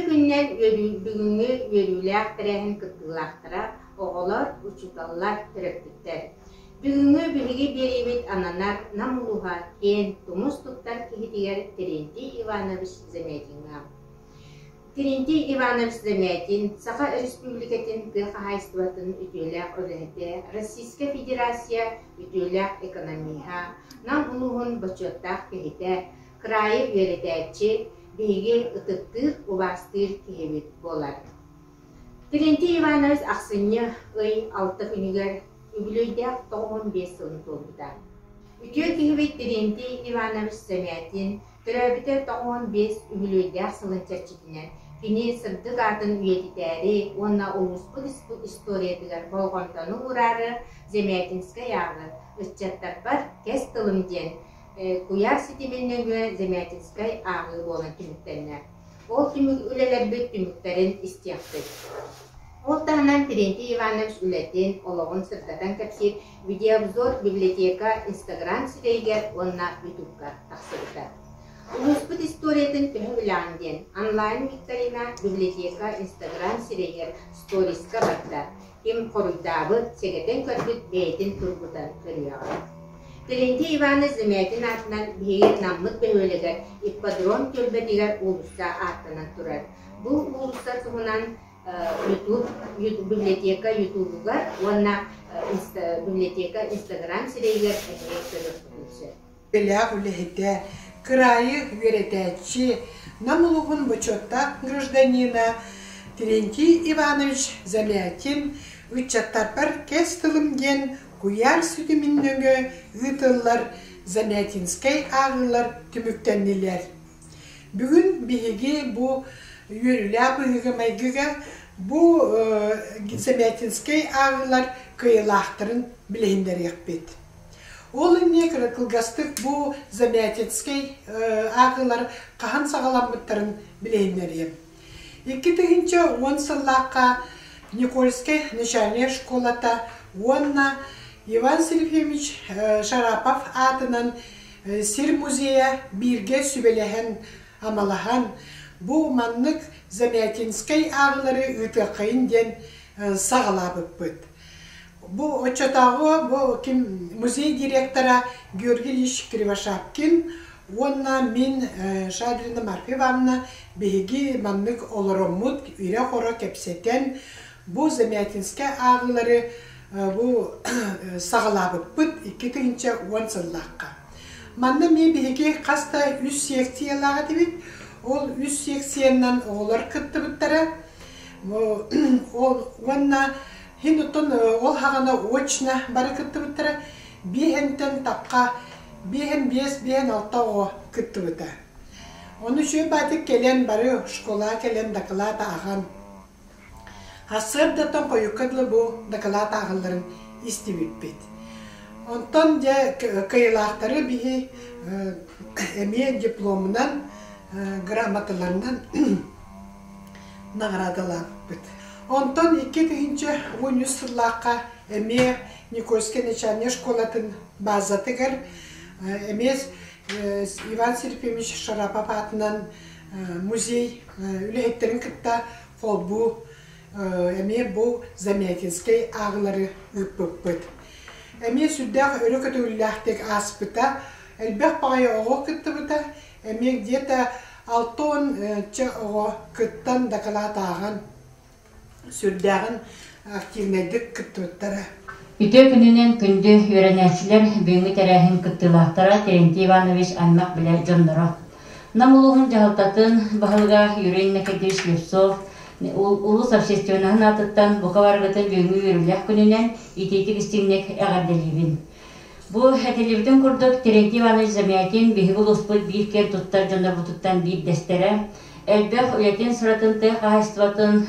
күнүнэн бүгүҥҥү үөрүүлээх тэрээһин кыттыылаахтара оҕолор, учууталлар, төрөппүттэр. Бүгүҥҥү биһиги биэриибит ананар Нам улууһа киэн тумус туттар киһитигэр Терентий Иванович Замятиҥҥа. Терентий Иванович Замятин Саха Өрөспүүбүлүкэтин тыа хаһаайыстыбатын үтүөлээх үлэһитэ, Российскай Федерация үтүөлээх экономиһа, Нам улууһун бочуоттаах киһитэ, кыраайы үөрэтээччи, биһиги ытыктыыр, убаастыыр киһибит буолар. Терентий Иванович ахсынньы ый алта күнүгэр үбүлүөйдээх 95 сылын туолбута. Үтүө киһибит Терентий Иванович Замятин төрөөбүтэ 95 үбүлүөйдээх сылын чэрчитинэн кини сырдык аатын үйэтитээри уонна улууспут историятыгар болҕомтону уураары Замятинскай ааҕы ыччаттарбар кэс тылым диэн куйаар ситимин нөҥүө Замятинскай ааҕыы буолан түмүктэннэ. Ол түмүк үлэлэрбит түмүктэрин истиэхпит. Ол таһынан Терентий Иванович үлэтин, олоҕун сырдатан кэпсиир видеообзор библиотека Инстаграм сирэйигэр уонна Ютубка тахсыбыта. Улууспут историятын төһө билэҕин диэн онлайн-викторина библиотека Инстаграм сирэйигэр сториска барда. Ким хоруйдаабыт, сэгэтэн көрбүт бэйэтин тургутан көрүөҕэ. Терентий Иванович Замятин аатынан биһиги Наммыт бөһүөлэгэр ипподром түөлбэтигэр уулусса ааттанан турар. Бу уулусса туһунан YouTube, библиотека Ютубугар уонна библиотека Инстаграм сирэйигэр эмиэ көрүөххүтүн сөп. Үлэлээх үлэһитэ, кыраайы үөрэтээччи, Нам улууһун бочуоттаах гражданина Терентий Иванович Замятин ыччаттарбар кэс тылым диэн куйаар ситимин нөҥүө ыытыллар Замятинскай ааҕыылар түмүктэннилэр. Бүгүн биһиги бу үөрүүлээх быһыыга-майгыга бу Замятинскай ааҕыылар кыайыылаахтарын билиһиннэриэхпит. Ол инниэ кылгастык бу Замятинскай ааҕыылар хаһан саҕаламмыттарын билиһиннэриэм. 2010 сыллаахха Никольскай начальнай школата уонна Иван Сергеевич Шарапов аатынан сир музейа бииргэ сүбэлэһэн, амалаһан, бу маннык Замятинскай ааҕыылары ыытыаххайын диэн саҕалаабыппыт. Бу оччотооҕу бу ким музей директора Георгий Ильич Кривошапкин уонна мин Шадрина Марфа Ивановна биһиги маннык олороммут ирэ-хоро кэпсэтэн бу Замятинскай ааҕыылары бу саҕалаабыппыт 2010 сыллаахха. Манна эмиэ биһиги хас да үс секциялаах этибит. Ол үс секциянан оҕолор кыттыбыттара. Ол уонна Иһин оттон ол хаҕана очно бары кыттыбыттара. Биэһэнтэн тахха биэһэн биэс, биэһэн алта оҕо кыттыбыта. Ону үчүгэй баатык кэлэн бары школаҕа кэлэн дакылаат ааҕан сарсыардаттан хойукка дылы бу дакылаат ааҕалларын истибиппит. Онтон дьэ кыайыылаахтары биһи эмиэ дипломунан, грамоталарынан наҕараадалаабыппыт. Онтон 2013 сыллаахха эмиэ Никольскай начальнай школатын базатыгар эмиэ Иван Сергеевич Шарапов аатынан музей үлэһиттэрин кытта холбуу эмиэ бу Замятинскай ааҕылары ыыппыппыт. Эмиэ сүрдээх өрө көтөҕүллээхтик ааспыта, элбэх баҕайы оҕо кыттыбыта, эмиэ где-то 60 оҕо кыттан дакылаат ааҕан сүрдээҕин активнайдык кыттыбыттара. Үтүө күнүнэн күндү үөрэнээччилэр, бүгүҥҥү тэрээһин кыттыылаахтара Терентий Иванович аймах билэр дьонноро. Нам улууһун дьаһалтатын баһылыга Юрий Иннокентьевич Слепцов улуус общественноһын аатыттан бука барыгытын бүгүҥҥү үөрүүлээх күнүнэн итиитик истиҥник эҕэрдэлиибин. Бу этиллибитин курдук, Терентий Иванович Замятин биһиги улууспут биир киэн туттар дьоннорбутуттан биирдэстэрэ. Элбэх үлэтин сыратын тыа хаһаайыстыбатын,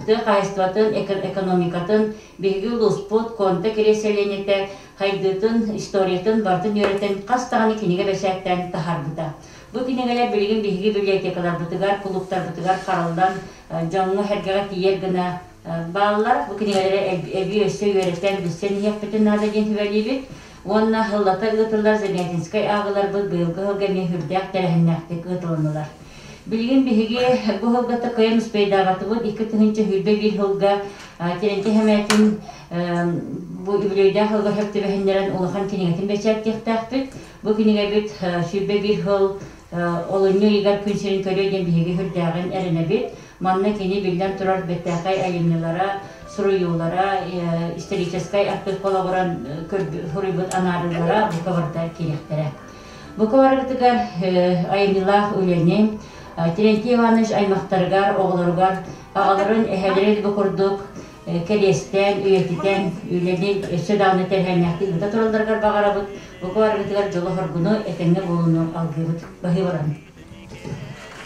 тыа хаһаайыстыбатын экономикатын биһиги улууспут Конта Кириэс сэлиэнньэтэ хайдыытын, историятын барытын үөрэтэн хас даҕаны кинигэ бэчээттээн таһаарбыта. Бу кинигэлэр билигин биһиги библиотекаларбытыгар, кулууптарбытыгар хараллан дьоҥҥо-сэргэҕэ тиийэр гына бааллар. Бу кинигэлэри эбии өссө үөрэтэн, билсэн иһиэхпитин наада диэн сүбэлиибит. Уонна сыллата ыытыллар Замятинскай ааҕыыларбыт быйылгы сылга эмиэ сүрдээх тэрээһиннээхтик ыытылыннылар. Билигин биһиги бу сылга кыайан успейдаабатыбыт 2021 сылга Терентий Хэмээтин бу үбүлүөйдээх сылга сөп түбэһиннэрэн улахан кинигэтин бэчээттиэхтээхпит. Бу кинигэбит 21 сыл олунньу ыйыгар күн сирин көрүө диэн биһиги сүрдээҕин эрэнэбит. Манна кини биллэн турар бэртээхэй айымньылара, суруйуулара, историческай архыыпка олоҕуран суруйбут анаарыылара бука барыта киириэхтэрэ. Бука барыгытыгар айымньылаах үлэни Терентий Иванович аймахтарыгар, оҕолоругар аҕаларын, эһэлэрин бу курдук кэриэстээн, үйэтитэн, үлэни өссө даҕаны тэрээһиннээхтик ыыта туралларыгар баҕарабыт. Бука барыгытыгар дьолу-соргуну, этэҥҥэ буолууну алгыыбыт. Баһыыбаран.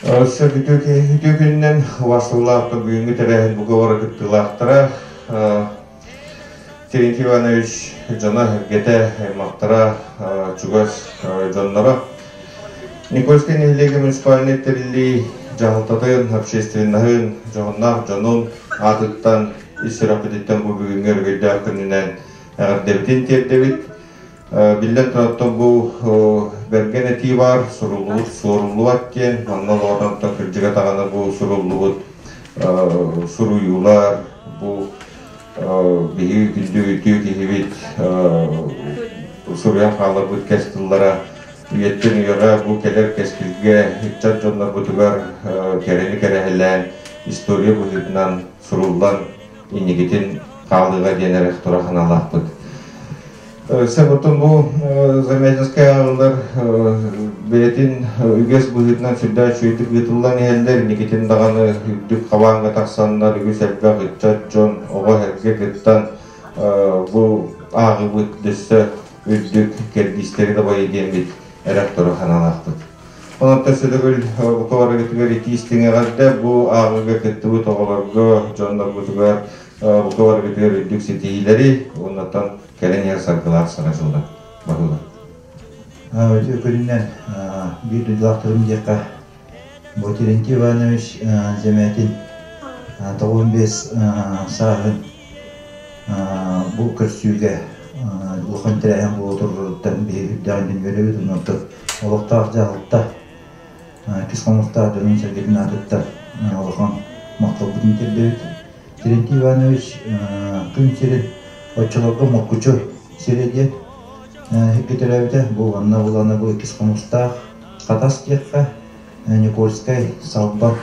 Өссө үтүө күнүнэн убастабыллаах бүгүҥҥү тэрээһин бука бары кыттыылаахтара Терентий Иванович дьоно-сэргэтэ, аймахтара, чугас дьонноро. Никольскай нэһилиэгэ муниципальнай тэриллии дьаһалтатын, общественноһын, дьоһуннаах дьонун аатыттан ис сүрэхпититтэн бу бүгүҥҥү өрөгөйдөөх күнүнэн эҕэрдэбитин тиэрдэбит. Биллэн турар, бу бэргэн этии баар, суруллубут суоруллубат диэн, онно олоҕунан кырдьыга даҕаны бу суруллубут суруйуулар, бу биһиги күндү үтүө киһибит суруйан хаалларбыт кэс тыллара үйэттэн үйэҕэ бу кэлэр кэскилгэ ыччат дьоннорбутугар кэрэни кэрэһэлээн история быһыытынан суруллан инникитин хаалыыга диэн эрэх тура санаалаахпыт. Сэ бу Замятинскай ааҕылар бэйэтин үгэс быһыытынан сүрдээх үчүгэйдик ыытыллан иһэллэр. Инникитин даҕаны үрдүк хабааҥҥа тахсаннар үгүс элбэх ыччат дьон, оҕо эргэ кыттан бу ааҕыбыт өссө үрдүк кэрдиистэри дабайы диэммит эрэх-турах санаалаахпыт. Онон төссө бука барыгытыгар итии истиҥ эҕэрдэ бу ааҕыыга кыттыбыт оҕолорго, дьоннорбутугар бука барыгытыгар үрдүк ситиһиилэри уоннаттан кэлэн иһэр саргылаах саҥа дьыллар баһылар. Үтүө күнүнэн биир дойдулаахтарым диэххэ бу Терентий Иванович Замятин 95 сааһын бу көрсүүгэ улахан тэрээһин буола туруоруттан биһиги үрдээҕинэн үөрэбит оннуттан олохтоох дьаһалта кис хомустаах дьонун-сэргэтин аатыттан улахан махталбытын тиэрдэбит. Терентий Иванович күн сирин оччолорго Моккучу сирэ диэн сиргэ төрөөбүтэ. Бу онно булана бу иккис хомустаах Хатас диэххэ, Никольскай, Салбар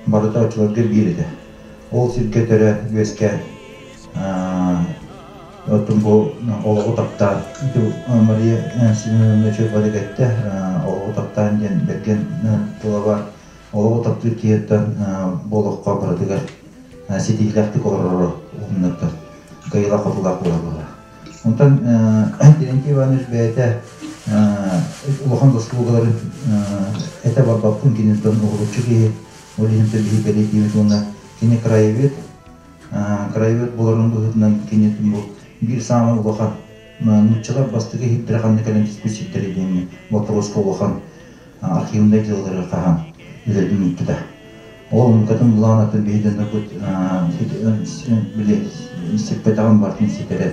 барыта оччолорго биир этэ. Ол сиргэ төрөөн үөскээн оттон бу олоҕу таптаан Мария Семеновна Чуйбадык эттэ олоҕу таптаан диэн бэргэн тыла бар олоҕу таптыыр киһиттэн бу олоххо барытыгар ситиһиилээхтик олороро уһуннуктар кыайыылаах-хотуулаах буолар Онтон Терентий Иванович бэйэтэ улахан заслугаларын этэ барбаппын киниттэн уһулуччу киһи ол иһин биһи бэлиэтиибит уонна кини краевед краевед буоларын быһыытынан кини бу биир саамай улахан нууччалар бастакы иһиттэрэ ханна кэлэн түспүт сирдэрэ диэҥҥэ боппуруоска улахан архивнай дьыалалары хаһан үлэтин ыыппыта. Ол мукатын булаан атын биһи дьоннорбут били сиппэтэҕин барытын ситэрэ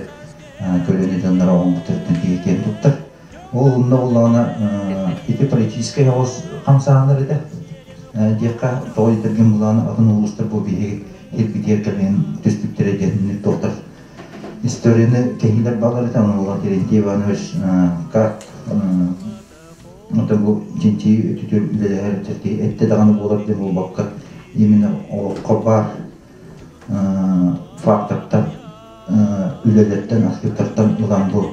көлүөнэ дьонноро оҥорбуттарыттан киһи киэн туттар. Ол онно буоллаҕына ити политическай оҕус хамсааһыннар этэ. Диэххэ тоҕо диэтэргин булаан атын улуустар бу биһиги ирбитигэр кэлин түспүттэрэ диэн туохтар историяны кэһиилэр бааллар этэ. Ону буолан Терентий Иванович как Оттон бу чинчийии өттүтүгэр үлэлэһэр киһи эттэ даҕаны буолар диэн буолбакка, именно олоххо баар фактортан, үлэлэртэн, архивтартан ылан бу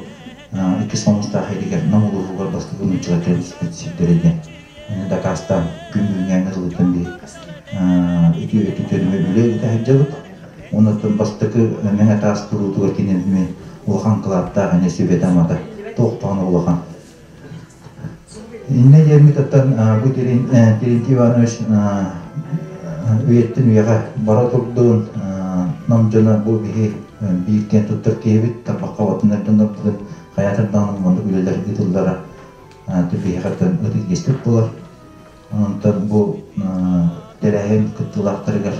иккис хомустаах иһигэр Нам улууһугар бастакы нууччалар кэлбит сирдэрэ диэн дакаастаан күн бүгүҥҥэ тылыттан биһи үтүө өттүтүөрүмэ үлэ ыыта сылдьабыт. Онон бастакы Мэҥэ таас туруутугар кинини улахан кылааттаах эмиэ сүбэтэ-амата туох даҕаны улахан. Иннэ диэммит оттон бу Терентий Иванович үйэттэн үйэҕэ бара турдун, нам дьоно бу биһи биир киэн туттар киһибит, тарбахха отун эрдэн хайаатар даҕаны маннык үлэлэр ыытыллара биһиэхэттэн ытык иэспит буолар. Онтон бу тэрээһин кыттыылаахтарыгар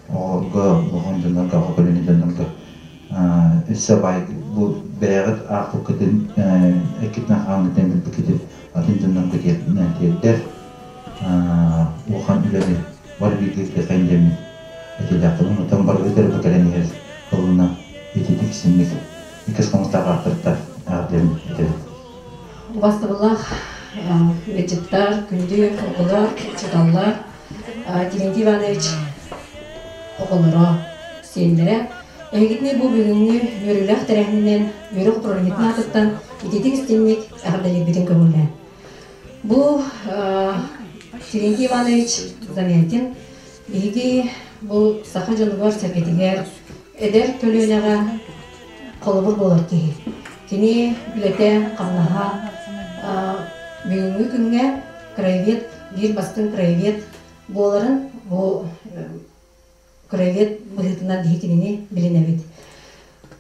оҕолорго, улахан дьоннорго, аҕа көлүөнэ дьоннорго өссө баай бу бэйэҕит аахпыккытын, эккитинэн-хааҥҥытынан билбиккитин атын дьоннорго тиэрдэр. Улахан үлэни бары бииргэ ыытыаххайын диэммин этиилээхпин. Онтон барыбыт эрэ бу кэлэн иһэр ылына ититик синник иккис хомустаах ааттарыттар диэн этэбин. Убастабыллаах ыалдьыттар, күндү оҕолор, учууталлар, Терентий Иванович оҕолоро, сиэннэрэ, эһигитини бу бүгүҥҥү үөрүүлээх тэрээһининэн үөрэх управлениетын аатыттан ититик истиҥник эҕэрдэлиирбитин көҥүллээн. Бу Терентий Иванович Замятин биһиги бу саха дьонугар-сэргэтигэр эдэр көлүөнэҕэ холобур буолар киһи. Кини үлэтэ, хамнаһа бүгүҥҥү күҥҥэ краевед, биир бастыҥ краевед буоларын бу краевед быһыытынан биһи кинини билинэбит.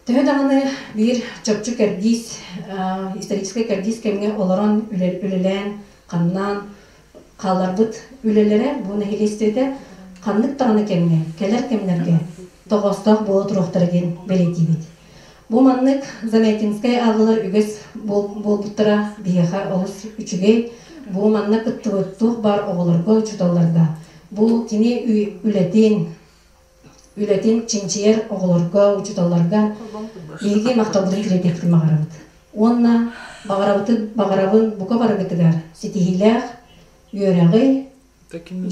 Төһө даҕаны биир чопчу кэрдиис, историческай кэрдиис кэмҥэ олорон үлэлээн, хамнаан хаалларбыт үлэлэрэ бу нэһилиэстибэтэ ханнык даҕаны кэмҥэ, кэлэр кэмнэргэ тоҕоостоох буола туруохтара диэн бэлиэтиибит. Бу маннык Замятинскай ааҕыылар үгэс буолбуттара биһиэхэ олус үчүгэй. Бу манна кыттыбыт туох баар оҕолорго, учууталларга бу кини үлэтин, үлэтин чинчийэр оҕолорго, учууталларга биһиги махталбытын тириэрдиэхпитин баҕарабыт. Уонна баҕарабытын баҕарабын бука барыгытыгар ситиһиилээх үөрэҕи,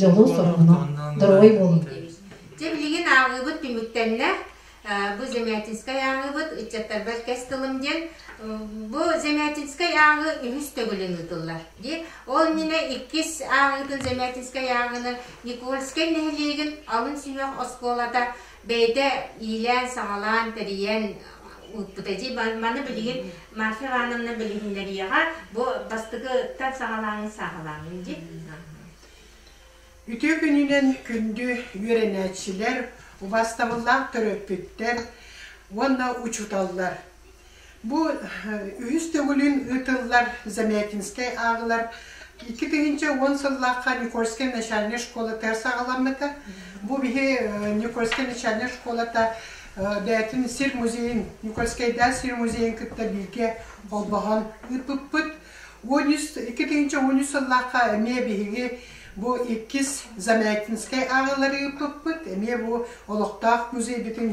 дьолу-соргуну, доруобай буолун. Дьэ билигин ааҕыыбыт түмүктэннэ. Бу Замятинскай ааҕыыбыт ыччаттарбар кэс тылым диэн. Бу Замятинскай ааҕыы үһүс төгүлүн ыытыллар. Дии. Ол иннинэ иккис ааҕыытын Замятинскай ааҕыыны Никольскай нэһилиэгин алын сүһүөх оскуолата бэйэтэ иилээн-саҕалаан, тэрийэн ыыппыта. Дии маны билигин Марфа Ивановна билиһиннэриэҕэ. Бу бастакыттан саҕалааҥҥын сааһылааҥҥын дии. Үтүө күнүнэн күндү үөрэнээччилэр, убаастабыллаах төрөппүттэр уонна учууталлар! Бу үһүс төгүлүн ыытыллар Замятинскай ааҕылар 2010 сыллаахха Никольскай начальнай школатыгар саҕаламмыта. Бу биһи Никольскай начальнай школата бэйэтин сир музейын, Никольскайдаах сир музейын кытта бииргэ холбоһон ыыппыппыт. 2013 сыллаахха эмиэ биһиги бу иккис Замятинскай ааҕыылары ыыппыппыт. Эмиэ бу олохтоох музейбытын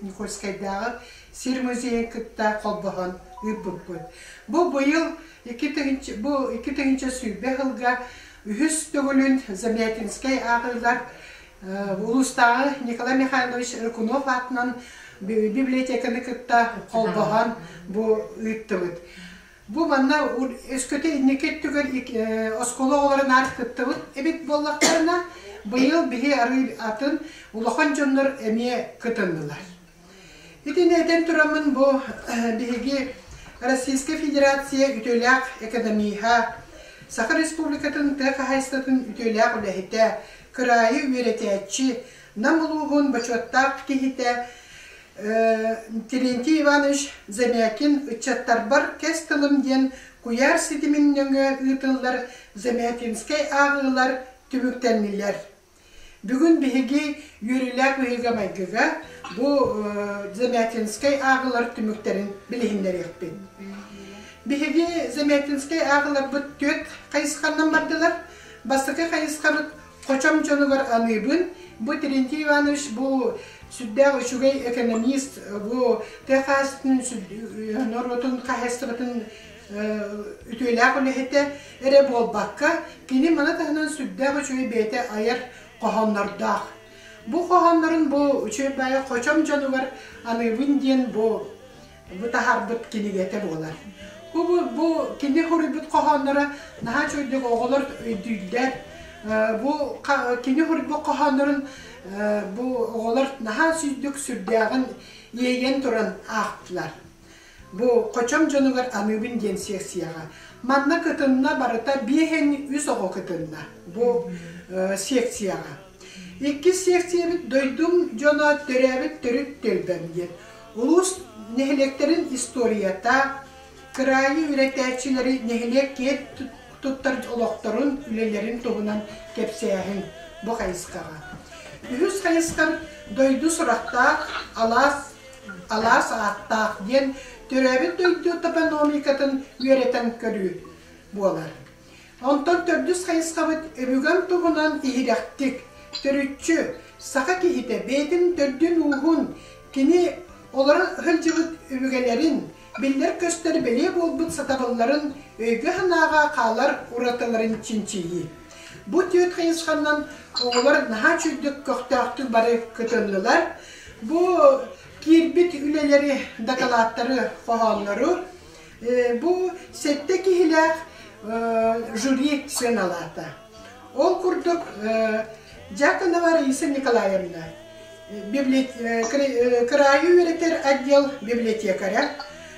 Никольскайдааҕы сир музейын кытта холбоһон ыыппыппыт. Бу быйыл бу 2020 сылга үһүс төгүлүн Замятинскай ааҕыылар улуустааҕы Николай Михайлович Рыкунов аатынан библиотеканы кытта холбоһон бу ыыттыбыт. Бу манна өскөтө инники өттүгэр оскуола оҕолорун аат кыттыбыт эбит буоллахтарына, быйыл биһи арыы атын улахан дьоннор эмиэ кытыннылар. Итини этэн тураммын бу биһиги Российскай Федерация үтүөлээх экономиһа, Саха Республикатын тыа хаһаайыстыбатын үтүөлээх үлэһитэ, кыраайы үөрэтээччи, Нам улууһун бочуоттаах киһитэ Терентий Иванович Замятин ыччаттарбар кэс тылым диэн куйаар ситимин нөҥүө ыытыллар Замятинскай ааҕыылар түмүктэннилэр. Бүгүн биһиги үөрүүлээх быһыыга-майгыга бу Замятинскай ааҕыылар түмүктэрин билиһиннэриэхпит. Биһиги Замятинскай ааҕыыларбыт түөрт хайысханан бардылар. Бастакы хайысхабыт Хочом дьонугар аныыбын. Бу Терентий Иванович бу сүрдээх үчүгэй экономист, бу тыа хаһаайыстыбатын норуотун хаһаайыстыбатын үтүөлээх үлэһитэ эрэ буолбакка, кини маны таһынан сүрдээх үчүгэй бэйэтэ айар хоһооннордоох. Бу хоһооннорун бу үчүгэй баайа Хочом дьонугар аныыбын диэн бу бу таһаарбыт кинигэтэ буолар. Бу, бу, бу кини хоруйбут хоһоонноро наһаа үчүгэйдик оҕолор өйдүүллэр. Бу кини хоруйбут хоһооннорун бу оҕолор наһаа сүйдүк сүрдээҕин иэйэн туран аахтылар. Бу Хочом дьонугар аныыбын диэн секцияҕа. Манна кытынна барыта биэһэн үс оҕо кытынна бу секцияҕа. Иккис секциябыт дойдум дьоно төрөөбүт төрүт түөлбэм диэн. Улуус нэһилиэктэрин историята, кыраайы үөрэтээччилэри нэһилиэк киэн туттар олохторун, үлэлэрин туһунан кэпсээһин бу хайысхаҕа. Үһүс хайысхам дойду сурахтаах, алаас алаас ааттаах диэн төрөөбүт дойду топономикатын үөрэтэн көрүү буолар. Онтон төрдүс хайысхабыт өбүгэм туһунан иһирэхтик, төрүччү, саха киһитэ бэйэтин төрдүн-ууһун, кини олоро сылдьыбыт өбүгэлэрин, биллэр-көстөр бэлиэ буолбут сатабылларын өйгө-санааҕа хаалар уратыларын чинчийии. Бу түөрт хайысханан оҕолор наһаа үчүгдүк көхтөөхтүк бары кытыннылар. Бу киирбит үлэлэри, дакылааттары, хоһооннору бу сэттэ киһилээх жюри сыаналаата. Ол курдук Дьяконова Раиса Николаевна кыраайы үөрэтэр отдел библиотекаря,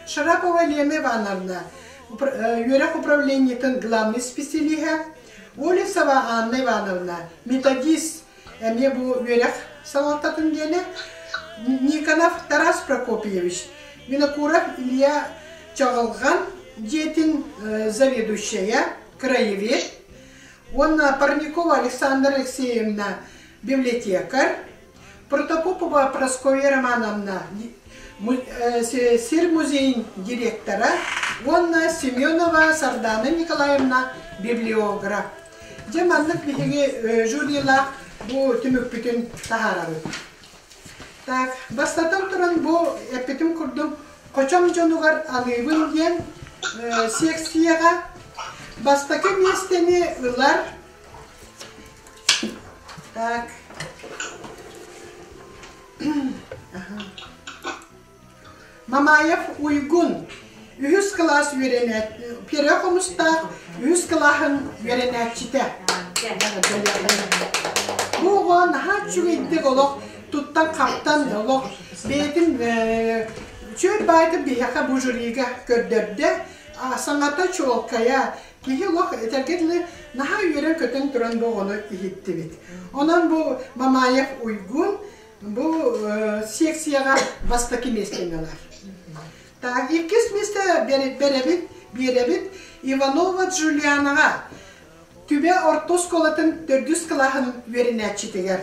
Шарапова Лена Ивановна үөрэх управлениетын главный специалиһа, Олесова Анна Ивановна методист эмиэ бу үөрэх салалтатын диэнэ, Никонов Тарас Прокопьевич, Винокуров Илья Чаҕылҕан дьиэтин заведующайа, краевед, уонна Парникова Александра Алексеевна библиотекарь, Протопопова Прасковья Романовна сир музейын директора уонна Семенова Сардана Николаевна библиограф. Дьэ маннык биһиги жюрилаах бу түмүкпүтүн таһаарабыт. Так, бастатан туран бу эппитим курдук Хочом дьонугар аныыбын диэн секцияҕа бастакы миэстэни ылар Так. Мамаев Уйгун үһүс кылаас үөрэнээт Пера Хомустаах үһүс кылааһын үөрэнээччитэ. Бу оҕо наһаа үчүгэйдик олох туттан-хаптан олох бэйэтин үчүгэй баайдык биһиэхэ бу жюрига көрдөрдө. Саҥата чуолкайа, Киһи олох этэргэ дылы наһаа үөрэн-көтөн туран бу оҕону иһиттибит. Онон бу Мамаев Уйгун бу секцияҕа бастакы миэстэни ылар. Так, иккис миэстэ бэрэбит, биэрэбит Иванова Джулианаҕа Түбэ орто оскуолатын төрдүс кылааһын үөрэнээччитигэр.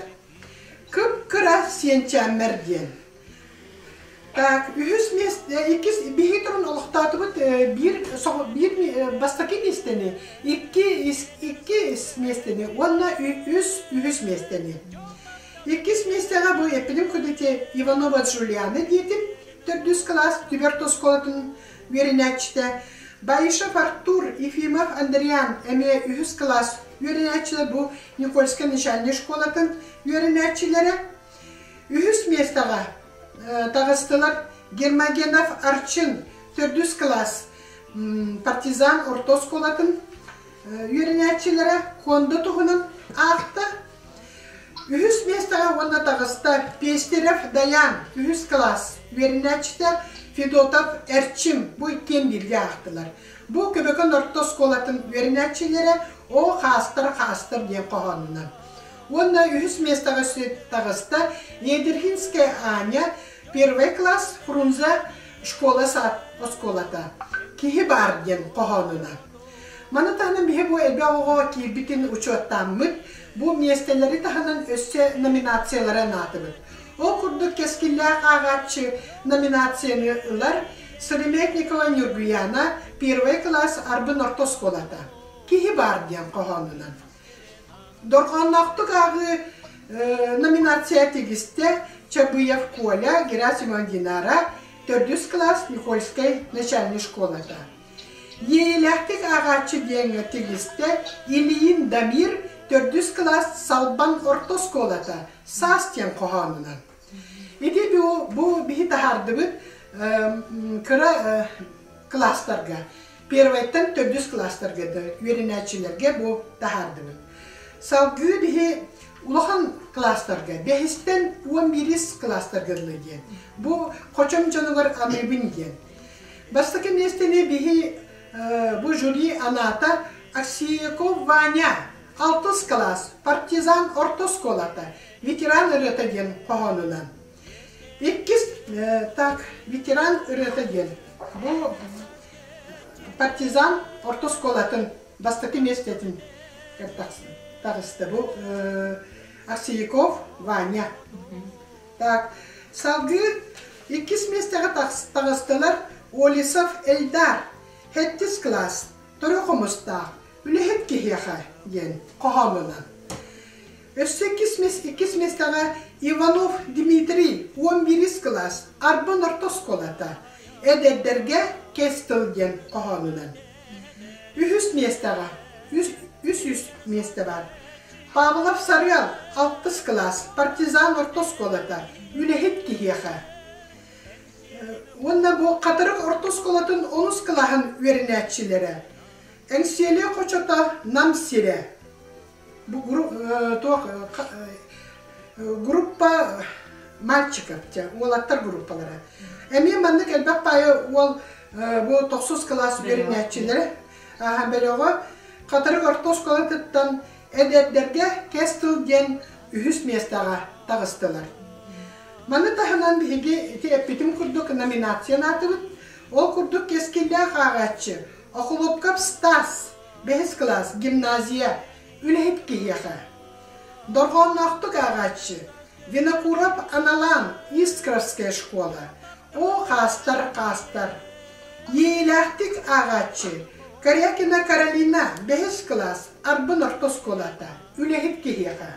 Кып-кыра сиэнчээммэр диэн. Так, үһүс миэстэ, иккис биһиги туран олохтоотубут биир биир бастакы миэстэни, икки икки миэстэни уонна үс үһүс миэстэни. Иккис миэстэҕэ бу эппитим курдук Иванова Джулиана диэтим, төрдүс кылаас Түбэрт оскуолатын үөрэнээччитэ. Баишев Артур, Ефимов Андриан эмиэ үһүс кылаас үөрэнээччилэр бу Никольскай начальнай школатын үөрэнээччилэрэ. Үһүс миэстэҕэ таҕыстылар Гермогенов Арчын төрдүс кылаас партизан орто оскуолатын үөрэнээччилэрэ Кондо туһунан аахта. Үһүс миэстэҕэ уонна таҕыста Пестерев Даян үһүс кылаас үөрэнээччитэ Федотов Эрчим бу иккиэн бииргэ аахтылар. Бу Көбөкөн орто оскуолатын үөрэнээччилэрэ Оо хаастар хаастар диэн хоһоонунан. Уонна үһүс миэстэҕэ таҕыста Недрихинская Аня, первый класс, Фрунзе школа-сад оскуолата. Киһи баар диэн хоһоонуна. Маны таһынан биһи бу элбэх оҕо киирбитин учуоттааммыт, бу миэстэлэри таһынан өссө номинациялары анаатыбыт. Ол курдук кэскиллээх ааҕааччы номинацияны ылар Сыромятникова Ньургуяна, первый класс Арбын орто оскуолата. Киһи баар диэн хоһоонунан. Дорҕоонноохтук ааҕыы номинация тигистэ Чабыев Коля, Герасимова Динара, төрдүс кылаас Никольскай начальнай школата. Иэйиилээхтик ааҕааччы диэҥҥэ тигистэ Ильин Дамир, төрдүс кылаас Салбан орто оскуолата, Саас диэн хоһоонунан. Ити бу, бу биһи таһаардыбыт кыра кылаастарга Первайтан төрдүс кылаастарга да үөрэнээччилэргэ бу таһаардыбыт. Салгыы биһи улахан кылаастарга, бэһистэн 11 кылаастарга дылы диэн. Бу хочом дьонугар аныыбын диэн. Бастакы миэстэни биһи бу жюри анаата Аксияков Ваня, алтыс кылаас, партизан орто оскуолата, ветеран ырыата диэн хоһоонунан. Иккис так ветеран ырыата диэн. Бу партизан орто оскуолатын бастакы миэстэтин таҕыста. Бу Арсияков Ваня. Так, салгыы иккис миэстэҕэ таҕыстылар Олесов Эльдар, сэттис кылаас, Торо Хомустаах. Үлэһит киһиэхэ диэн хоһоонунан. Өссө иккис миэстэҕэ Иванов Дмитрий 11 кылаас Арбын орто оскуолата эдэрдэргэ кэс тыл диэн хоһоонунан. Үһүс миэстэҕэ үс миэстэ баар. Павлов Сарыал алтыс кылаас Партизан орто оскуолата үлэһит киһиэхэ. Уонна бу Хатырык орто оскуолатын онус кылааһын үөрэнээччилэрэ Эҥсиэли хочото Нам сирэ бу туох группа мальчиков уолаттар группалара. Эмиэ маннык элбэх паайы уол бу тохсус кылаас үөрэнээччилэрэ бөлөҕө Хатырык орто оскуолатыттан эдэрдэргэ кэс тыл диэн үһүс миэстэҕэ таҕыстылар. Маны таһынан биһиги ити эппитим курдук номинацияны аатыбыт. Ол курдук кэскиллээх ааҕааччы Охлопков Стас бэһис кылаас гимназия үлэһит киһиэхэ. Дорҕоонноохтук ааҕааччы Винокуров Аналан Искровская школа О хаастар хаастар Иэйилээхтик ааҕааччы Корякина Каролина бэһис кылаас Арбын орто оскуолата үлэһит киһиэхэ.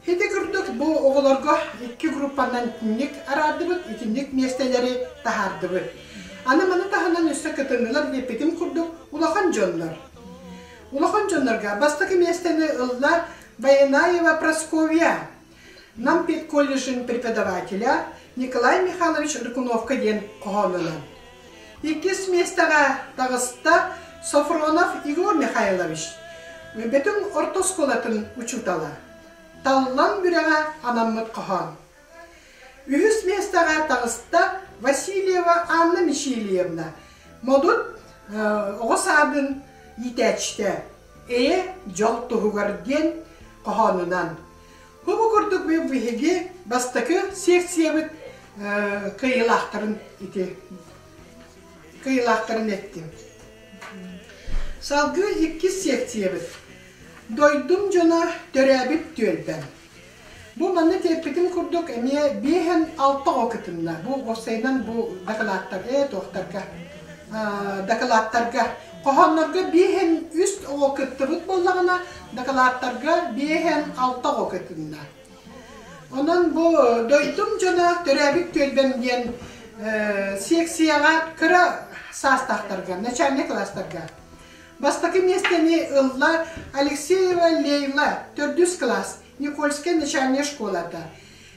Ити курдук бу оҕолорго икки группанан итинник араардыбыт, итинник миэстэлэри таһаардыбыт. Аны маны таһынан өссө кытыннылар диэппитим курдук улахан дьоннор. Улахан дьоннорго бастакы миэстэни ылла Баянаева Прасковья, Нам педколледжын преподавателя Николай Михайлович Рыкуновка диэн хоһоонунан. Иккис миэстэҕэ таҕыста Софронов Егор Михайлович, Бөтүҥ орто оскуолатын учуутала, Таллан Бүрэҕэ анаммыт хоһоон. Үһүс миэстэҕэ таҕыста Васильева Анна Мичилиевна, Модут оҕо саадын иитээччитэ, Эйэ дьол туһугар диэн хоһоонунан. Бу курдук биһиги бастакы секциябыт кыайыылаахтарын ити кыайыылаахтарын эттим. Салгыы иккис секциябыт Дойдум дьоно төрөөбүт түөлбэм. Бу манна тиэппитим курдук эмиэ биэһэн алта оҕо кытынна. Бу уопсайынан бу дакылааттар ээ туохтарга дакылааттарга хоһооннорго биэһэн үс оҕо кыттыбыт буоллаҕына дакылааттарга биэһэн алта оҕо кытынна. Онон бу дойдум дьоно төрөөбүт түөлбэм диэн секцияҕа кыра саастаахтарга, начальнай кылаастарга бастакы миэстэни ылла Алексеева Лейла, төрдүс кылаас, Никольскай начальнай школата.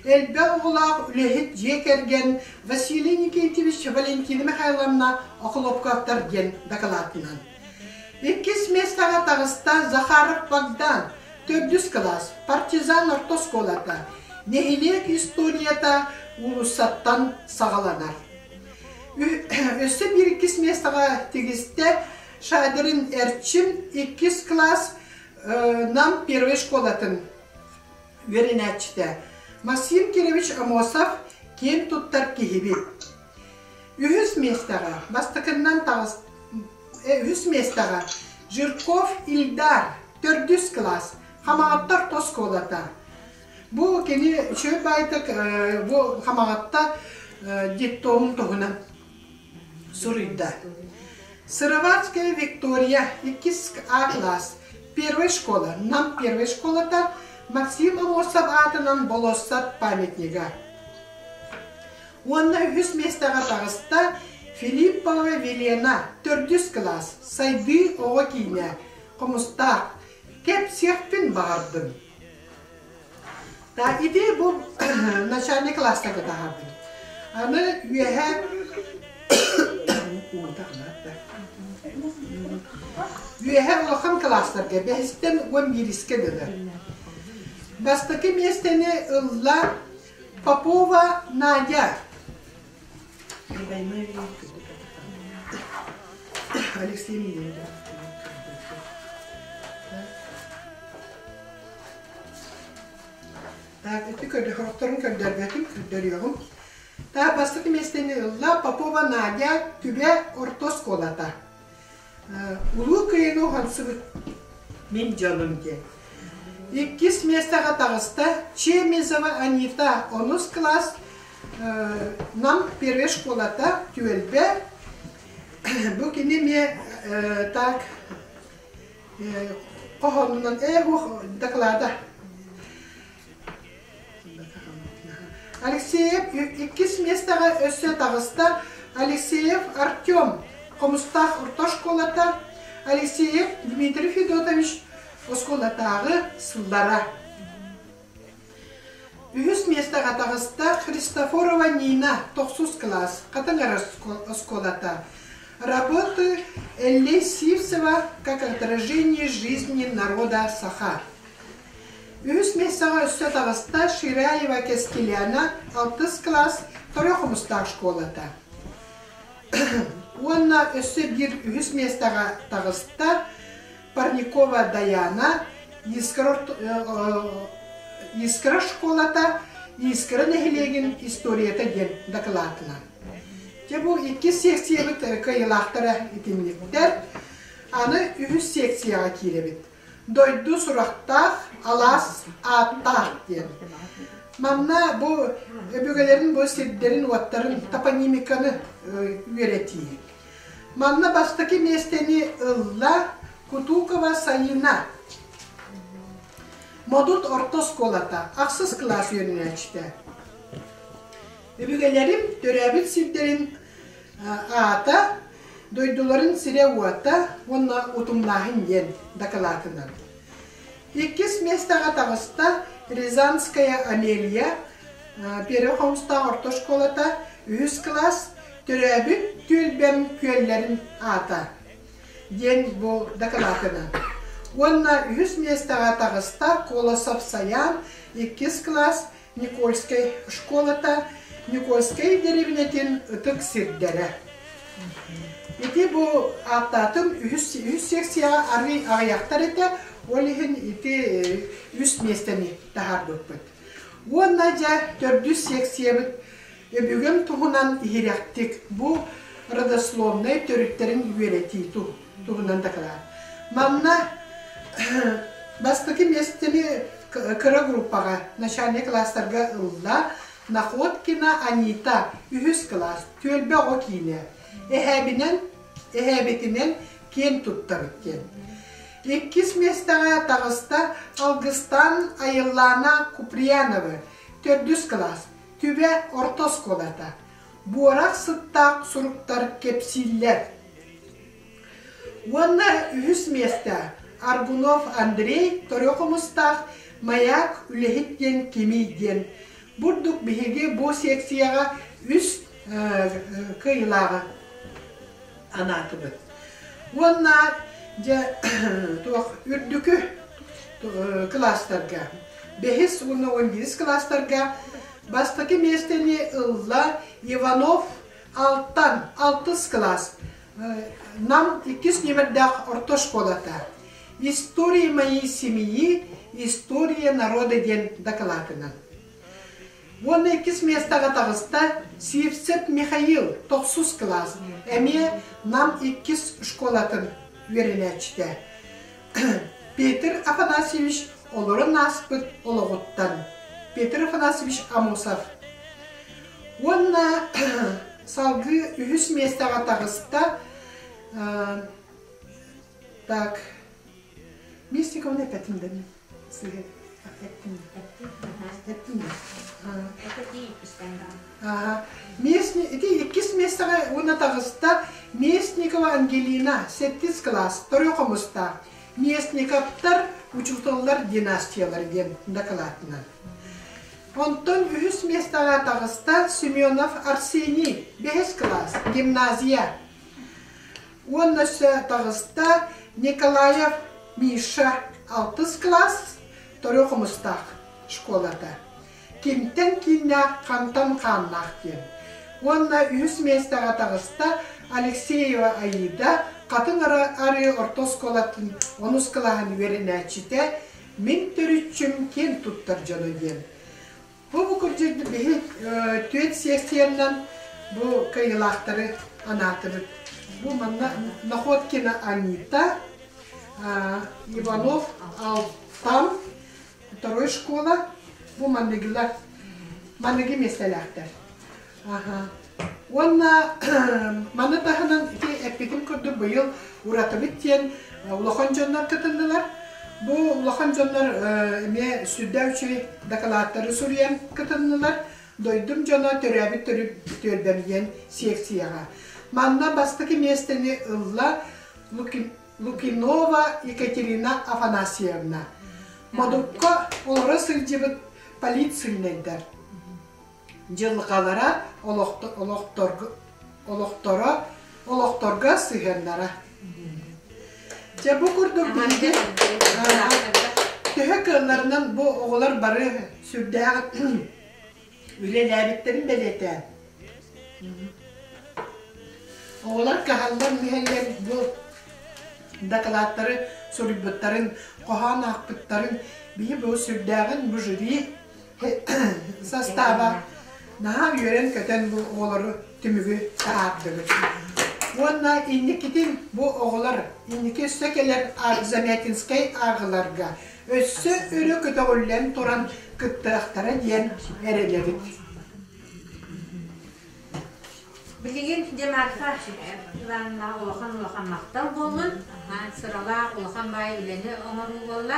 Элбэх оҕолоох үлэһит дьиэ кэргэн Василий Никитич, Валентина Михайловна Охлопковтар диэн дакылаатынан. Иккис миэстэҕэ таҕыста Захаров Богдан, төрдүс кылаас, Партизан орто оскуолата, нэһилиэк историята уулуссаттан саҕаланар. Өссө биир иккис миэстэҕэ тигистэ Шадрин Эрчим иккис кылаас Нам первой школатын үөрэнээччитэ Максим Кирович Амосов киэн туттар киһибит. Үһүс миэстэҕэ бастакыннан таҕыс үһүс миэстэҕэ Жирков Ильдар төрдүс кылаас Хамаҕатта орто оскуолата. Бу кини үчүгэй баайтык бу Хамаҕатта детдомун туһунан суруйда. Сыроватская Виктория, иккис А класс, первая школа, Нам первая школата, Максим Амосов аатынан болуоссат памятнига. Уонна үһүс миэстэҕэ таҕыста Филиппова Велена, төрдүс кылаас, Сайдыы оҕо киинэ, Хомустаах, кэпсиэхпин баҕардым. Да, ити бу начальник класстарга таһаардым. Аны үөһэ үөһэ улахан класстарга бэһистэн уон биирискэ дылы. Бастакы миэстэни ылла Попова Надя. Алексей Миленко. Так, ити көрдөрөртөрүн көрдөрбөтүм, көрдөрүөҕүм. Так, бастакы миэстэни ылла Попова Надя Түбэ орто оскуолата. Улуу Кыайыны уһансыбыт мин дьонум диэн. Иккис миэстэҕэ таҕыста Чемезова Анита онус кылаас Нам первой школата түөлбэ. Бу кини эмиэ так. Хоһоонунан ээ доклада. Алексеев иккис миэстэҕэ өссө таҕыста Алексеев Артем, Хомустаах орто оскуолата, Алексеев Дмитрий Федотович оскуолатааҕы сыллара. Үһүс миэстэҕэ таҕыста Христофорова Нина, тохсус кылаас, Хатыҥ оскуолата. Работы Эллей Сивцева как отражение жизни народа Саха. Үһүс миэстэҕэ өссө таҕыста Ширяева Кэскилиана алтыс кылаас Торо Хомустаах школата. Уонна өссө биир үһүс миэстэҕэ таҕыста Парникова Даяна Искра школата Искра нэһилиэгин историята диэн дакылаатынан. Дьэ бу иккис секциябыт кыайыылаахтара итинниктэр. Аны үһүс секцияҕа киирэбит. Дойду сурахтаах, алаас ааттаах диэн. Манна бу өбүгэлэрин бу сирдэрин-уоттарын топонимиканы үөрэтии. Манна бастакы миэстэни ылла Кутукова Сайына. Модут орто оскуолата, ахсыс кылаас үөрэнээччитэ. Өбүгэлэрим төрөөбүт сирдэрин аата дойдуларын сирэ-уота уонна утумнааһын диэн дакылаатынан. Иккис миэстэҕэ таҕыста Рязанская Амелия, Первый Хомустаах орто школата, үһүс кылаас, төрөөбүт түөлбэм күөллэрин аата диэн бу дакылаатынан. Уонна үһүс миэстэҕэ таҕыста Колосов Саян, иккис кылаас, Никольскай школата, Никольскай дэриэбинэтин ытык сирдэрэ. Ити бу ааттаатым үһүс, үһүс секцияҕа арыый аҕыйахтар этэ, ол иһин ити үс миэстэни таһаарбыппыт. Уонна дьэ төрдүс секциябыт өбүгэм туһунан иһирэхтик бу родословнай төрүттэрин үөрэтии туһунан дакылаат. Манна бастакы миэстэни кыра группаҕа начальнай кылаастарга ылла Находкина Анита үһүс кылаас түөлбэ оҕо киинэ эһээбинэн эһээбитинэн киэн туттабыт диэн. Иккис миэстэҕэ таҕыста Алгыстан Айыллаана Куприянова төрдүс кылаас Түбэ орто оскуолата. Буорах сыттаах суруктар кэпсииллэр. Уонна үһүс миэстэ Аргунов Андрей Торо Хомустаах Маяк үлэһит диэн кимий диэн. Бурдук биһиги бу секцияҕа үс кыайыылааҕы анаатыбыт. Уонна дьэ туох үрдүкү кылаастарга бэһис уонна 11 кылаастарга бастакы миэстэни ылла Иванов Алтан алтыс кылаас Нам иккис нүөмэрдээх орто школата История моей семьи, история народа диэн дакылаатынан. Уонна иккис миэстэҕэ таҕыста Сивцев Михаил, тохсус кылаас, эмиэ Нам иккис школатын үөрэнээччитэ. Петр Афанасьевич олорон ааспыт олоҕуттан. Петр Афанасьевич Амосов. Уонна салгыы үһүс миэстэҕэ таҕыста так Мистиковны эппэтим да мин Эттим Эттим Ити иккис миэстэҕэ уонна таҕыста Местникова Ангелина, сэттис кылаас, второй хомустаах. Местниковтар учууталлар династиялар диэн дакылаатынан. Онтон үһүс миэстэҕэ таҕыста Семенов Арсений, бэһис кылаас, гимназия. Уонна өссө таҕыста Николаев Миша, алтыс кылаас, Торо Хомустаах школата. Кимтэн кииннээх, хантан хааннаах диэн. Уонна үһүс миэстэҕэ таҕыста Алексеева Аида, Хатыҥ Арыы орто оскуолатын онус кылааһын үөрэнээччитэ, Мин төрүччүм киэн туттар дьоно диэн. Бу бу кырдьык биһи түөрт секциянан бу кыайыылаахтары анаатыбыт. Бу манна Находкина Анита, Иванов Алтан, второй школа, бу манныгылар, манныгы миэстэлээхтэр. Уонна маны таһынан ити эппитим курдук быйыл уратыбыт диэн улахан дьоннор кытыннылар. Бу улахан дьоннор эмиэ сүрдээх үчүгэй дакылааттары суруйан кытыннылар. Дойдум дьоно төрөөбүт төрүт түөлбэм диэн секцияҕа. Манна бастакы миэстэни ылла Лукинова Екатерина Афанасьевна. Модукка олоро сылдьыбыт политсыльнайдар. Дьылҕалара олохторо олохторго сыһыаннара. Дьэ бу курдук биһиги төһө кыалларынан бу оҕолор бары сүрдээх үлэлээбиттэрин бэлиэтээн Оҕолор кыһаллан-мүһэллэн бу дакылааттары суруйбуттарын, хоһоон аахпыттарын биһи бу сүрдээҕин бу жюри састааба наһаа үөрэн-көтөн бу оҕолору түмүгү таһаардыбыт. Уонна инникитин бу оҕолор инники өссө кэлэр Замятинскай ааҕыларга өссө өрө көтөҕүллэн туран кыттыахтара диэн эрэнэбит. Билигин дьэ Марфа Ивановна улахан-улахан махтал буоллун. Сыралаах улахан баай үлэни оҥоруу буолла.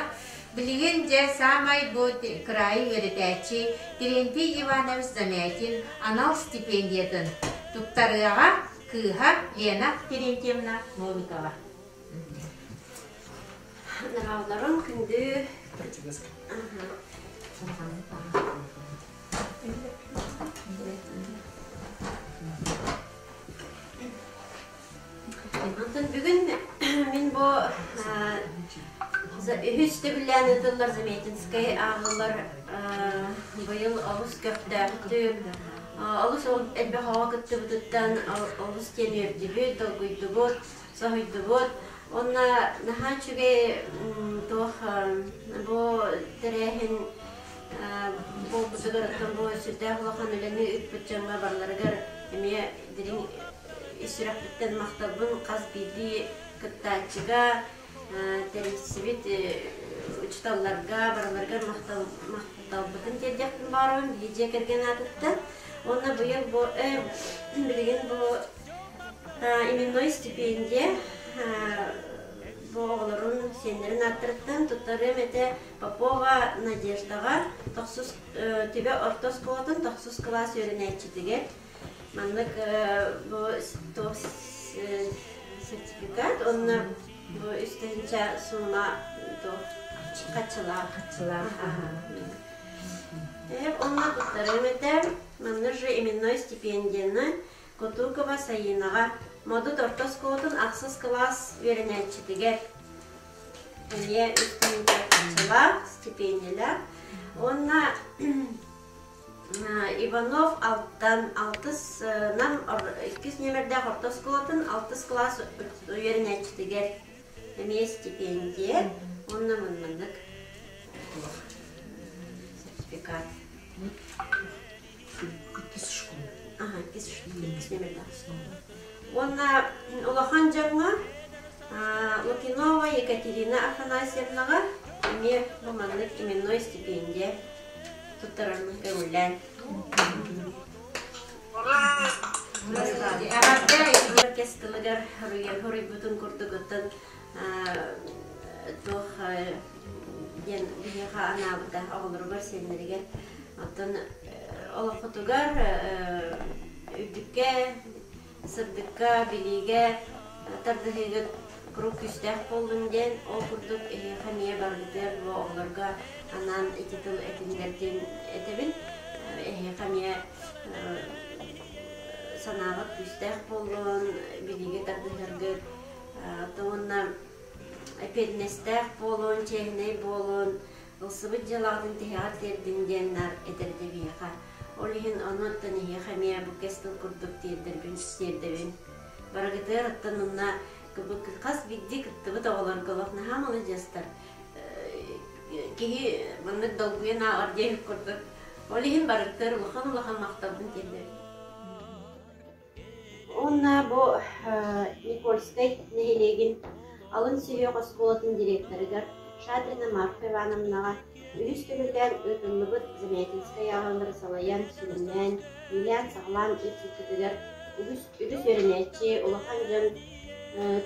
Билигин дьэ саамай бу кыраайы үөрэтээччи Терентий Иванович Замятин анал стипендиятын туттарыаҕа кыыһа Лена Терентьевна Новикова. Наҕалларым күндү Онтон бүгүн мин бу үһүс төгүллээн ыытыллар Заметинскай ааҕыллар быйыл олус көхтөөхтүк, олус элбэх оҕо кыттыбытыттан олус диэн үөрдүбүт, долгуйдубут, соһуйдубут. Уонна наһаа үчүгэй туох бу тэрээһин буолбутугар оттон бу сүрдээх улахан үлэни ыыппыт дьоҥҥо барыларыгар эмиэ дириҥ ис сүрэхпиттэн махталбын хас биирдии кыттааччыга тэрийсибит учууталларга барыларыгар махтал махталбытын тиэрдиэхпин баҕарабын биһи дьиэ кэргэн аатыттан уонна быйыл бу билигин бу именной стипендия бу оҕолорун сиэннэрин ааттарыттан туттарыам этэ Попова Надеждаҕа тохсус Түбэ орто оскуолатын тохсус кылаас үөрэнээччитигэр маннык бу туох сертификат уонна бу үс тыһыынча сумма туох хаччылаах хаччылаах Онно туттарыам этэ манна же именной стипендияны Кутукова Сайынаҕа Модут орто оскуолатын ахсыс кылаас үөрэнээччитигэр эмиэ үс тыһыынча харчылаах стипендиялаах уонна Иванов Алтан алтыс Нам иккис нүөмэрдээх орто оскуолатын алтыс кылаас үөрэнээччитигэр эмиэ стипендия уонна маннык сертификат. Иккис школа. Аха, иккис иккис нүөмэрдээх оскуола. Уонна улахан дьоҥҥо Лукинова Екатерина Афанасьевнаҕа эмиэ бу маннык именной стипендия туттарарбын көҥүллээн. Кэс тылыгар хоруйбутун курдук оттон туох диэн биһиэхэ анаабыта оҕолоругар, сиэннэригэр. Оттон олоххутугар үрдүккэ сырдыкка, билиигэ тардыһыыгыт куруук күүстээх буоллун диэн, ол курдук эһиэхэ эмиэ барыгытыгар бу оҕолорго анаан ити тыл этиннэр диэн этэбин. Эһиэхэ эмиэ санааҕыт күүстээх буоллун, билиигэ тардыһаргыт, уонна эппиэтинэстээх буолун, чиэһинэй буолун, ылсыбыт дьыалаҕытын тиһэҕэр тиэрдиҥ диэн наар этэрдэ биһиэхэ. Ол иһин ону оттон эһиэхэ эмиэ бу кэс тыл курдук тиэрдэрбин тиэрдэбин. Барыгытыгар оттон онно хас биирдии кыттыбыт оҕолорго олох наһаа маладьыастар. Киһи маннык долгуйан ааҕар диэбит курдук. Ол иһин барыгытыгар улахан-улахан махталбын тиэрдэбин. Уонна бу Никольскай нэһилиэгин алын сүһүөх оскуолатын директорыгар Шадрина Марфа Ивановнаҕа Үһүс төгүллээн ыытыллыбыт Замятинскай ааҕыылары салайан, сүрүннээн, иилээн-саҕалаан ыыппыккытыгар үгүс үгүс үөрэнээччи, улахан дьон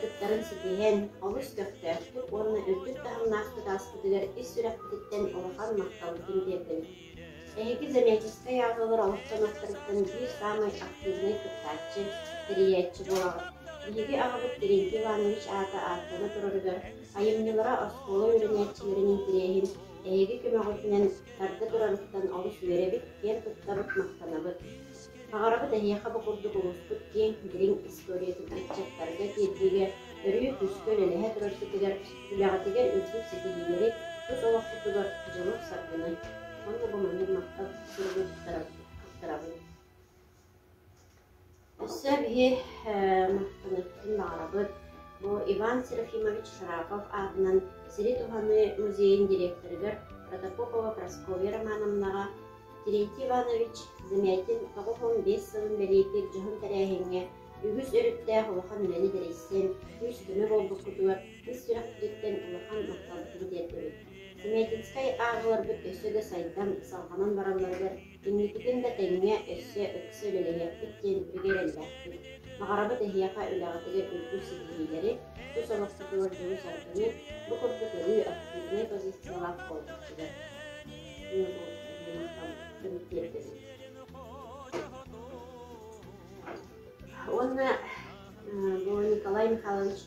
кыттарын ситиһэн, олус көхтөөхтүк уонна үрдүк таһымнаахтык ааспытыгар ис сүрэхпититтэн улахан махталбытын тиэрдэбит. Эһиги Замятинскай ааҕыылар олохтоноохторуттан биир саамай актыыбынай кыттааччы, тэрийээччи буолаҕыт. Биһиги аҕабыт Терентий Иванович аата ааттана турарыгар айымньылара оскуола үөрэнээччилэрин интэриэһин эһиги көмөҕүтүнэн тарда турарыттан олус үөрэбит, киэн туттабыт, махтанабыт. Баҕарабыт эһиэхэ бу курдук улууспут киэҥ, дириҥ историятын ыччаттарга тиэрдиигэ өрүү күүскэ үлэлэһэ тураргытыгар, үлэҕитигэр үрдүк ситиһиилэри, тус олоххутугар дьолу-саргыны. Уонна бу маннык махтал суругу туттарабын. Өссө биһи махтаныахпытын баҕарабыт. Бу Иван Серафимович Шарапов аатынан сири туһаныы музейын директорыгар Протопопова Прасковья Романовнаҕа Терентий Иванович Замятин 95 сылын бэлиэтиир дьоһун тэрээһиҥҥэ үгүс өрүттээх улахан үлэни тэрийсэн, күүс-көмө буолбуккутугар ис сүрэхпититтэн улахан махталбытын тиэрдэбит. Замятинскай ааҕыыларбыт өссө да сайдан, салҕанан баралларыгар инникитин да тэҥҥэ өссө ыкса үлэлэһиэхпит диэн бигэ эрэллээхпит. Баҕарабыт эһиэхэ үлэҕитигэр үрдүк ситиһиилэри, тус олоххутугар дьолу-саргыны, бу курдук өрүү активнай позициялаах буолбуккутугар. Уонна бу Николай Михайлович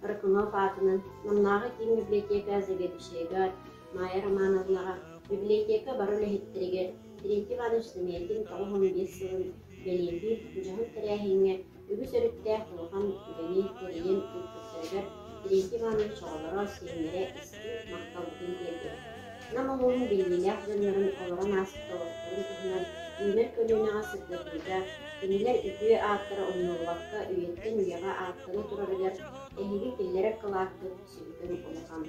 Рыкунов аатынан Намнааҕы киин библиотека заведующайыгар Майя Романовнаҕа библиотека бары үлэһиттэригэр Терентий Иванович Замятин 95 сылын бэлиэтиир дьоһун тэрээһиҥҥэ үгүс өрүттээх улахан үлэни тэрийэн ыыппыттарыгар Терентий Иванович оҕолоро, сиэннэрэ истиҥ махталбытын тиэрдэбит. Нам улууһун биллиилээх дьоннорун олорон ааспыт олохторун туһунан үүнэр көлүөнэҕэ сырдатыыга, кинилэр үтүө ааттара умнуллубакка үйэттэн үйэҕэ ааттана турарыгар эһиги киллэрэр кылааккыт сүрүкүн улахан.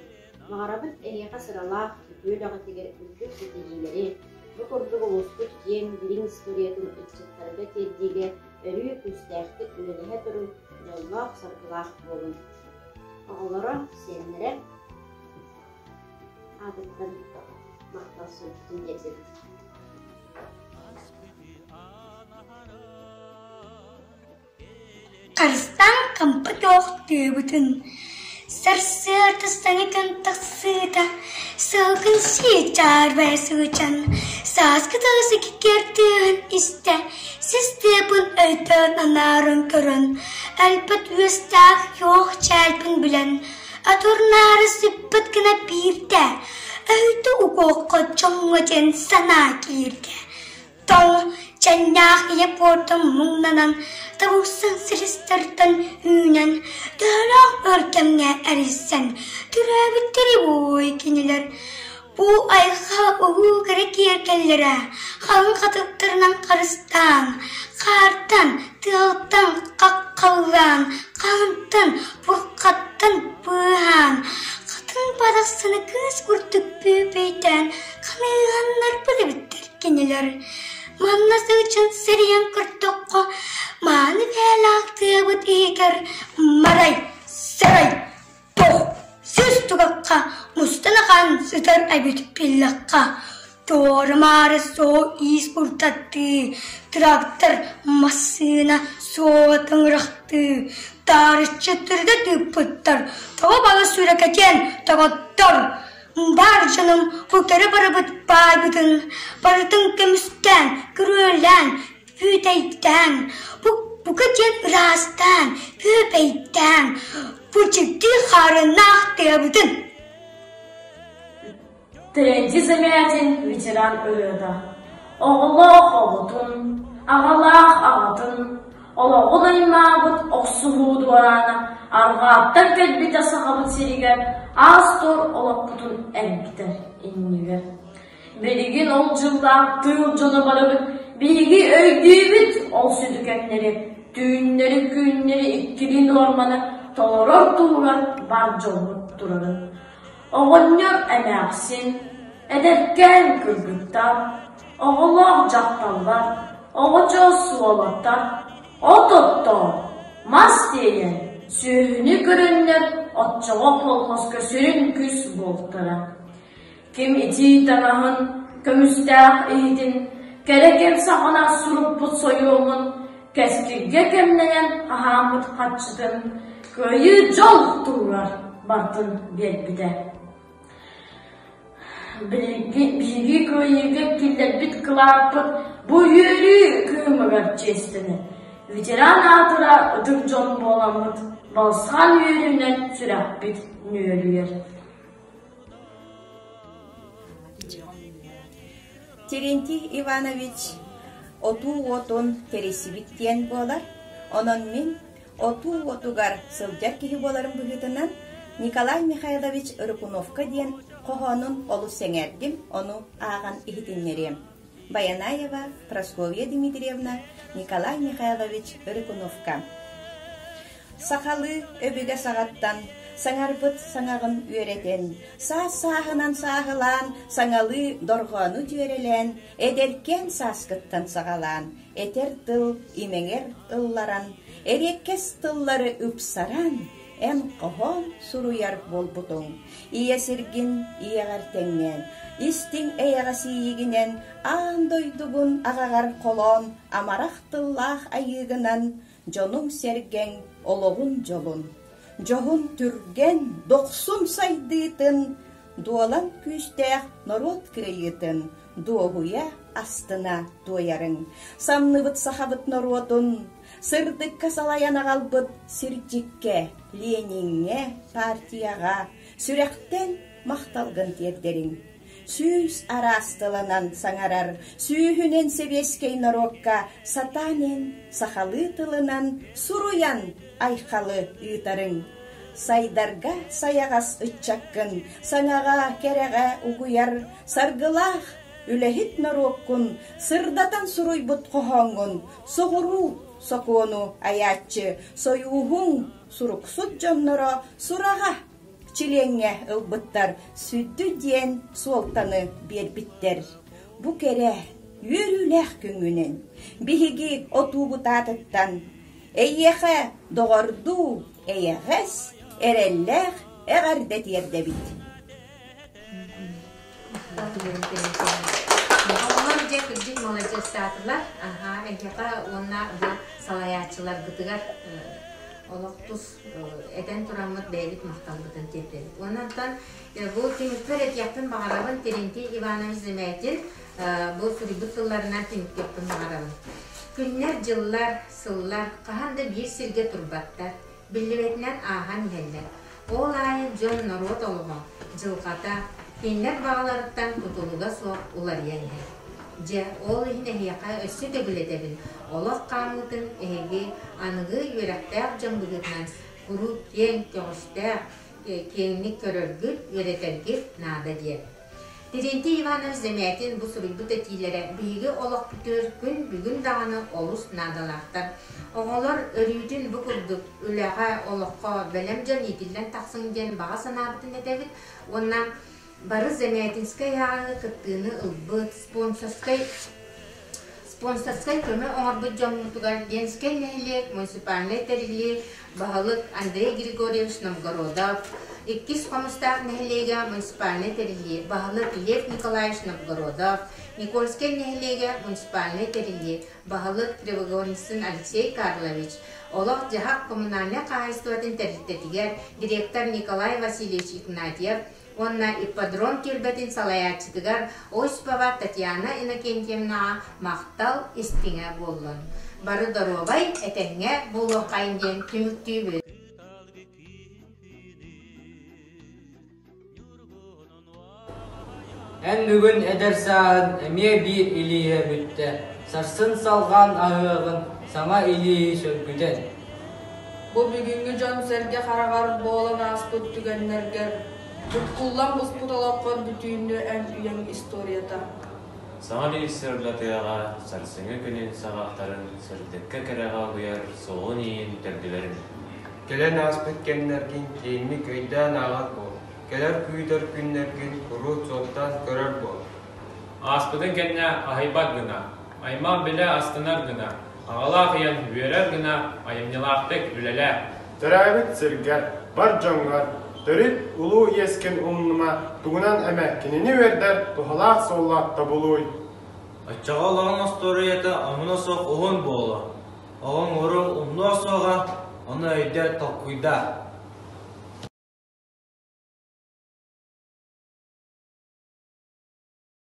Баҕарабыт эһиэхэ сыралаах, үтүө үлэҕитигэр үрдүк ситиһиилэри, бу курдук улууспут киэҥ, дириҥ историятын ыччаттарга тиэрдиигэ өрүү күүстээхтик үлэлэһэ туруҥ, дьоллоох-саргылаах буолуҥ. Оҕолоро, сиэннэрэ аатыттан махтал суруктун тиэрдэбит. Харыстаан хампа туох тыыбытын, Сарсыарда саҥа күн тахсыыта, Сылгын сии чаарбайа сылдьан, Сааскы тыасы киккиэр тыаһын истэ, Сис тыапын өйдөөн анааран көрөн, Өлбөт үөстээх суох чээлбин билэн, Атурнаары сүппүт гына биирдэ, Өйдө угуохха дьоҥҥо диэн санаа киирдэ. Тоҥ, чэннээх ийэ пуортан муҥнанан, табылсан силистэртэн үүнэн, төһөлөөх өр кэмҥэ эрийсэн, төрөөбүттэри буой кинилэр. Бу айылҕа улуу кэрэ киэргэллэрэ халыҥ хатыктарынан харыстаан, хаартан, тыалтан хаххаллаан, хаһынтан, бурхаттан быыһаан, хатыҥ барахсаны кыыс курдук бүүбэйдээн ханыыһаннарбыт эбиттэр Кинилэр манна сылдьан сэрийэн көрдөххө, мааны бэйэлээх тыабыт иһигэр марай, сарай, тох, сүүс тугахха мустан ахан сытар эбит биллэххэ, туора-маары суол-иис уртаттыы, трактор, массыына суола тыҥырахтыы, таарыччы түрдэ тыыппыттар, тоҕо балы сүрэкэтиэн тоҕоттор Баар дьонум утары барыбыт баайбытын барытын көмүскээн, күрүөлээн, күүтэйдээн, бука диэн ыраастаан, бүөбэйдээн, бу дьикти хаарыннаах тыабытын. Терентий Замятин ветеран ырыата Оҕолоох оҕотун, аҕалаах аҕатын, олоҕун аймаабыт охсуһуу дуораана арҕааттан кэлбитэ Сахабыт сиригэр аас-туор олохпутун эргитэр иннигэр. Билигин ол дьыллаах тыыл дьоно барыбыт биһиги өйдүүбүт ол сүдү кэмнэри, түүннэри-күннэри иккилии нуорманы толорор туһугар бар дьоммут турарын. Оҕонньор эмээхсин, эдэркээн кыргыттар, оҕолоох дьахталлар, оҕочоос уолаттар от оттоон, мас тиэйэн, сүөһүнү көрөннөр оччоҕо колхозка сүрүн күүс буолтара. Ким итии таҥаһын, көмүстээх иһитин, кэрэ кэм саҕана суруппут сойуомун, кэскилгэ кэмнэнэн хаһааммыт харчытын кыайыы дьол туһугар бартын биэрбитэ. Биһиги кыайыыга киллэрбит кылааппыт бу үөрүү кыымыгар чиэстэнэр. Ветеран аатыра ытык дьон буоламмыт балысхан үөрүүнэн сүрэхпит нүөлүйэр. Терентий Иванович отуу уотун тэрийсибит диэн буолар. Онон мин отуу уотугар сылдьар киһи буоларым быһыытынан Николай Михайлович Рыкуновка диэн хоһоонун олус сэҥээрдим, ону ааҕан иһитиннэриэм. Баянаева Прасковья Дмитриевна Николай Михайлович Рыкуновка Сахалыы өбүгэ саҕаттан саҥарбыт саҥаҕын үөрэтэн, саас-сааһынан сааһылаан, саҥалыы дорҕоону дьүөрэлээн, эдэркээн сааскыттан саҕалаан, этэр тыл имэҥэр ылларан, эриэккэс тыллары ыпсаран, эн хоһоон суруйар буолбутуҥ. Ийэ сиргин ийэҕэр тэҥнээн, истиҥ эйэҕэс иэйиигинэн аан дойдугун аҕаҕар холоон, амарах тыллаах айыыгынан дьонуҥ-сэргэҥ олоҕун дьолун, дьоһун түргэн, дохсун сайдыытын, дуолан күүстээх норуот кыайыытын дуоһуйа астына туойарыҥ, самныбыт сахабыт норуотун сырдыкка салайан аҕалбыт сирдьиккэ, Лениҥҥэ, партияҕа сүрэхтэн махталгын тиэрдэриҥ. Сүүс араас тылынан саҥарар, сүүһүнэн сэбиэскэй норуокка сатаан эн сахалыы тылынан суруйан айхалы ыытарыҥ. Сайдарга сайаҕас ыччаккын, саҥаҕа кэрэҕэ угуйар саргылаах үлэһит норуоккун сырдатан суруйбут хоһооҥҥун соҕуруу сокуону айааччы сойууһуҥ суруксут дьонноро сураҕа чилиэҥҥэ ылбыттар, сүдү диэн суолтаны биэрбиттэр. Бу кэрэ, үөрүүлээх күҥҥүнэн биһиги отуубут аатыттан эйиэхэ доҕордуу, эйэҕэс, эрэллээх эҕэрдэ тиэрдэбит. Оҕолор дьэ кырдьык маладьыастаатылар. Аһаа, эһиэхэ уонна бу салайааччыларгытыгар олох тус этэн тураммыт бэйэбит махталбытын тиэрдэбит. Онон бу түмүкпэр этиэхпин баҕарабын Терентий Иванович Замятин бу суруйбут тылларынан түмүктүөхпүн баҕарабын. Күннэр, дьыллар, сыллар хаһан да биир сиргэ турбаттар, биллибэтинэн ааһан иһэллэр. Ол аайы дьон норуот олоҕо, дьылҕата кинилэр баҕаларыттан тутулуга суох уларыйан иһэр. Дьэ, ол иһин эһиэхэ өссө төгүл этэбин, олох хаамыытын эһиги аныгы үөрэхтээх дьон быһыытынан куруук киэҥ көҕүстээх, киэҥник көрөргүт, үөрэтэргит наада диэн. Терентий Иванович Замятин бу суруйбут этиилэрэ биһиги олохпутугар күн бүгүн даҕаны олус наадалаахтар. Оҕолор өрүүтүн бу курдук үлэҕэ, олоххо бэлэм дьон иитиллэн тахсыҥ диэн баҕа санаабытын этэбит уонна бары Замятинскай ааҕыы кыттыыны ылбыт, спонсорскай спонсорскай көмө оҥорбут дьоммутугар Ленскэй нэһилиэк муниципальнай тэриллии баһылык Андрей Григорьевич Новгородов, Иккис Хомустаах нэһилиэгэ муниципальнай тэриллии баһылык Лев Николаевич Новгородов, Никольскай нэһилиэгэ муниципальнай тэриллии баһылык Кривогорницын Алексей Карлович, олох-дьаһах коммунальнай хаһаайыстыбатын тэрилтэтигэр директор Николай Васильевич Игнатьев, уонна ипподром түөлбэтин салайааччытыгар Осипова Татьяна Иннокентьевнаҕа махтал истиҥэ буоллун. Бары доруобай, этэҥҥэ буолуоххайын диэн түмүктүүбүт. Эн бүгүн эдэр сааһын эмиэ биир илииһэ бүттэ, сарсын салҕаан аһыаҕын саҥа илииһи сөргүтэн. Бу бүгүҥҥү дьон-сэргэ хараҕар буолан ааспыт түгэннэргэр буккуллан буспут олоххор бүтүүннү эн үйэҥ историята. Саҥа сырдатыаҕа сарсыҥҥы күнүн саҕахтарын сырдыкка кэрэҕэ угуйар суолун-ииһин төрдүлэрин. Кэлэн ааспыт кэмнэргин киэҥник өйдөөн ааҕар буол, кэлэр күүтэр күннэргин куруук суоттаан көрөр буол. Ааспытын кэннэ аһыйбат гына, аймах билэ астынар гына, аҕалаах ийэн үөрэр гына айымньылаахтык үлэлээ. Төрөөбүт сиргэр, бар дьоҥҥор. Төрүт улуу иэскин умнума, тугунан эмэ кинини үөрдэр туһалаах суолла тобулууй. Оччоҕо олоҕун остуоруйата омуна суох уһун буолуо. Оҕоҥ уруҥ умнуо суоҕа, ону өйдөө, толкуйдаа.